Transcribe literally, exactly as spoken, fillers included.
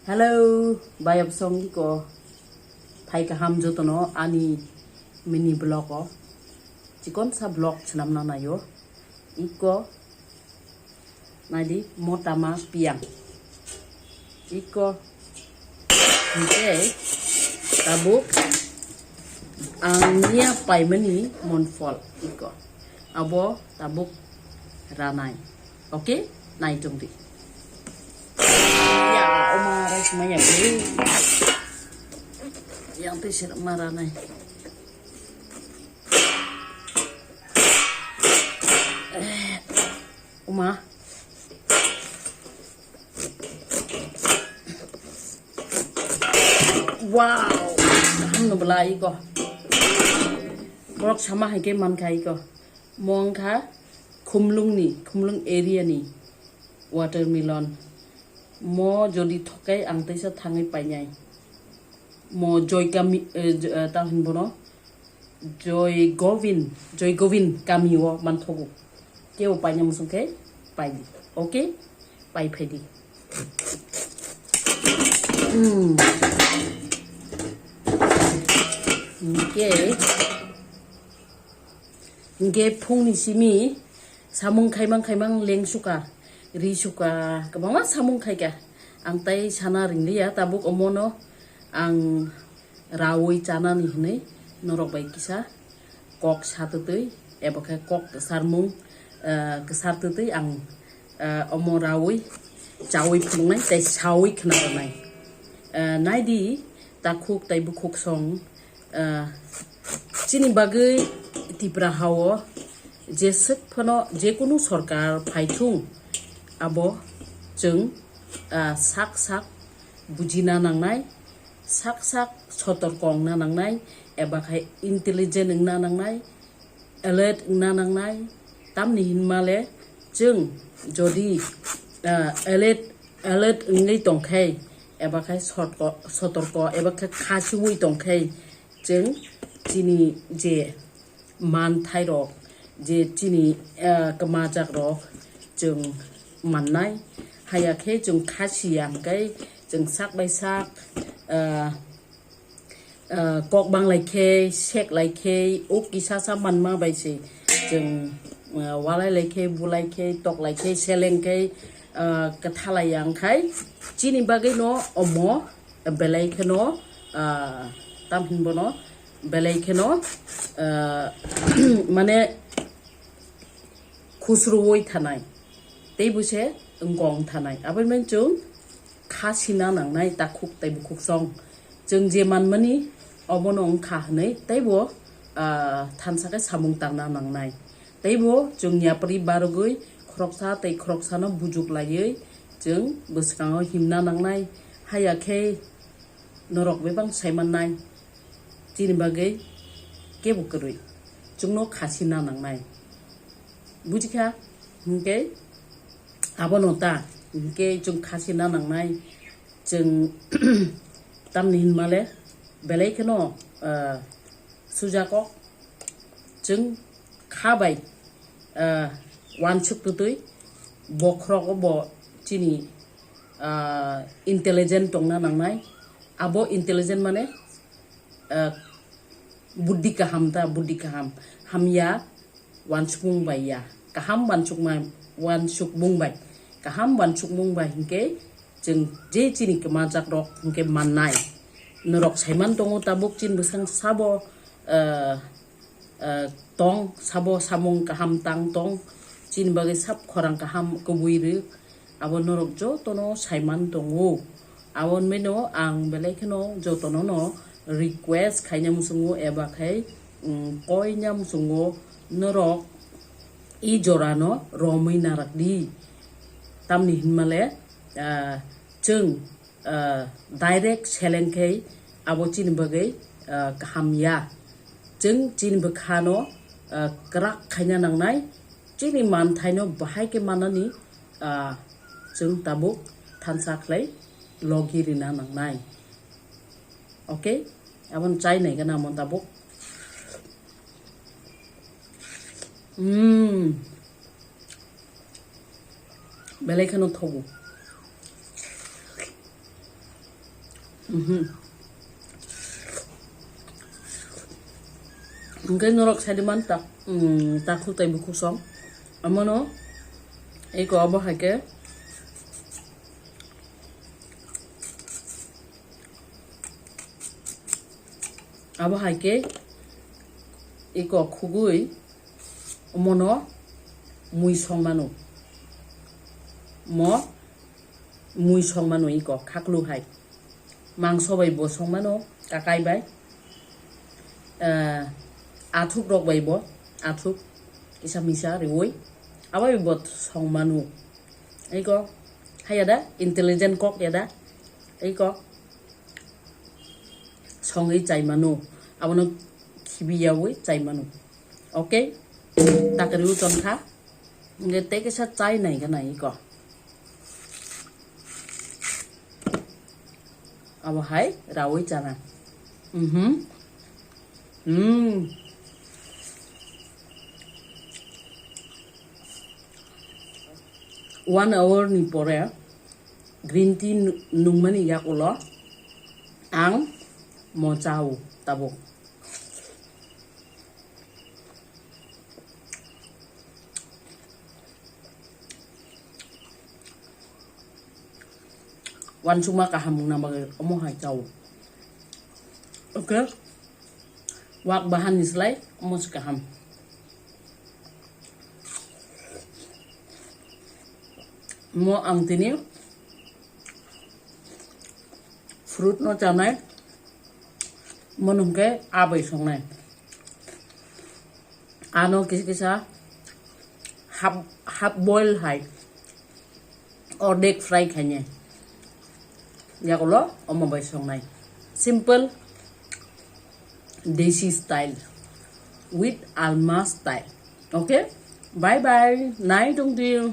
Hello, bayap song iko. Phai kaham jotono ani mini vlog o. Chikon sa vlog swnamna naio. Iko naidi motama piang. Iko hingke tabuk ang niya paimani monfol iko. Abo tabuk ranai. Oke, nai tongdi. Ya, oma rai sumaya bro. Yang te sir mara nai. Eh, oma. Wow, kaham no belai ko. Borok sama hai ke man khai ko. Mo wngkha Khumlung ni, Khumlung area ni watermelon. Mo jodi thokai ang teisa thangwi painai. Mo Joy kami, eh, j-, eh, tang hin bono Joy Govin, Joy Govin kami o manthogo. Kebo paina musung khe paidi. Oke? Pai phaidi. Hmm. Oke. Hingke phungni simi samung khaimang khaimang leng suka, ri suka, kwbangma samung khaika. Ang tai sana ringliya, tabuk omono ang rawi chanani hinwi norok bai kisa kok satutwi, eba khe kok kwsarmung, eh, kwsar tutwi ang, eh, omo rawi chawi phunuknai tei sawi khna rwnai. Eh, naidi takhuk tei bukhuk song, eh, Chini bagwi Tipra hao jeswk phano jekunu sorkar phaithung, abo chwng, ah, sak sak bujina nangnai, sak sak sotorko wngna nangnai, eba khai intelligent wngna nangnai, alert wngna nangnai. Tamni hinmale chwng jodi, ah, alert, alert wngwi tongkhai, eba khai sotko-, sotorko, eba khe khasiwi tongkhai, chwng chini je manthairok, je chini, ah, kwmajakrok chwng mannai. Haya khe chwng khasi ya hwnkhe chwng sak bai sak, ah, ah, kok bang lai khe, sek lai khe, o kisa sa manma bai se chwng, ah, walai lai khe, bulai khe, tok lai khe, seleng khe, ah, kwthalai ya hwnkhe chini bagwi no omo belai kheno, ah, tam hinbono belai kheno, ah, mane khusruwi thanai, tei bo se wngkong thanai. Aboni bagwi chwng kha sina nangnai takhuk tei bukhuk song. Chwng je manmani obono wngkha hwnwi teibo, ah, thansa khe samung tangna nangnai. Teibo chwng yapri barogwi khoroksa tei khoroksano bujuk laiwi chwng bwskango himna nangnai. Haya khe norok bebak sai mannai, chini bagwi kebo kwrwi, chwngno khasina nangnai. Bujikha? Hinkhe abono ta, hinkhe chwng khasina nangnai, chwng tamni hinmale belai kheno, ah, sujako chwng kha bai, ah, wansuk tutwi bokhorogo bo chini, ah, intelligent tongna nangnai. Abo intelligent mane, ah, buddhi kaham ta, buddhi kaham. Hamya wansukmung bai ya. Kaham wansukma-, wansukmung bai. Kaham wansukmung bai hinkhe chwng je chini kwmajakrok hinkhe mannai. Norok saiman tongo tabuk chini bwsang sabo, ah, ah, tong, sabo samung kaham tang tong, chini bagwi sab khorang kaham kubui rwk, abo norok jotono saiman tongo. Aboni bagwino ang belai kheno jotono no request khaina muchungo eba khai, mm, koina muchungo norok i jorano romwi narakdi. Tamni hinmale, ah, chwng, ah, direct seleng khai abo chini bagwi, ah, kaham ya. Chwng chini bwkhano, ah, kwrak khaina nangnai, chini manthaino bahai khe manani, ah, chwng tabuk thansa khlai logi rina nangnai. Okay? Aboni chai nai gana mon tabuk. Mm. Belai kheno thogo. Mhm. Hwnkhe norok sadi man ta, mm, takhuk tei bukhuk song. Amono eko abo hai khe, abo hai khe eko khugui omono mui song mano. Mo mui song mano eko khaklu hai. Mangso bai bo song mano, kakai bai. Ah, athuk rok bai bo, athuk kisa misa riui. Abo bai bo song mano. Eko, haya da, intelligent kok ya da. Eko, songwi chai mano. Abono khibi yaui chai mano. Okay? Takriu chon kha. Nge te kisa chai nai ga nai eko. Abo hai raui chana. Mhm. Hmm. One hour ni pore green tea nu-, nungmani yak ulo ang mo chao tabuk. Wansukma kaham wngna bagwi omo hai chao. Okay. Wak bahan ni slai omo se kaham. Mo ang tini fruit no chanai. Mo nungke abai songnai. Ano kisa kisa half, half boil hai. Ordek fry khainai. Yakulo omo bai songnai. Simple Desi style with Alma style. Okay? Bye bye. Nai tong diu.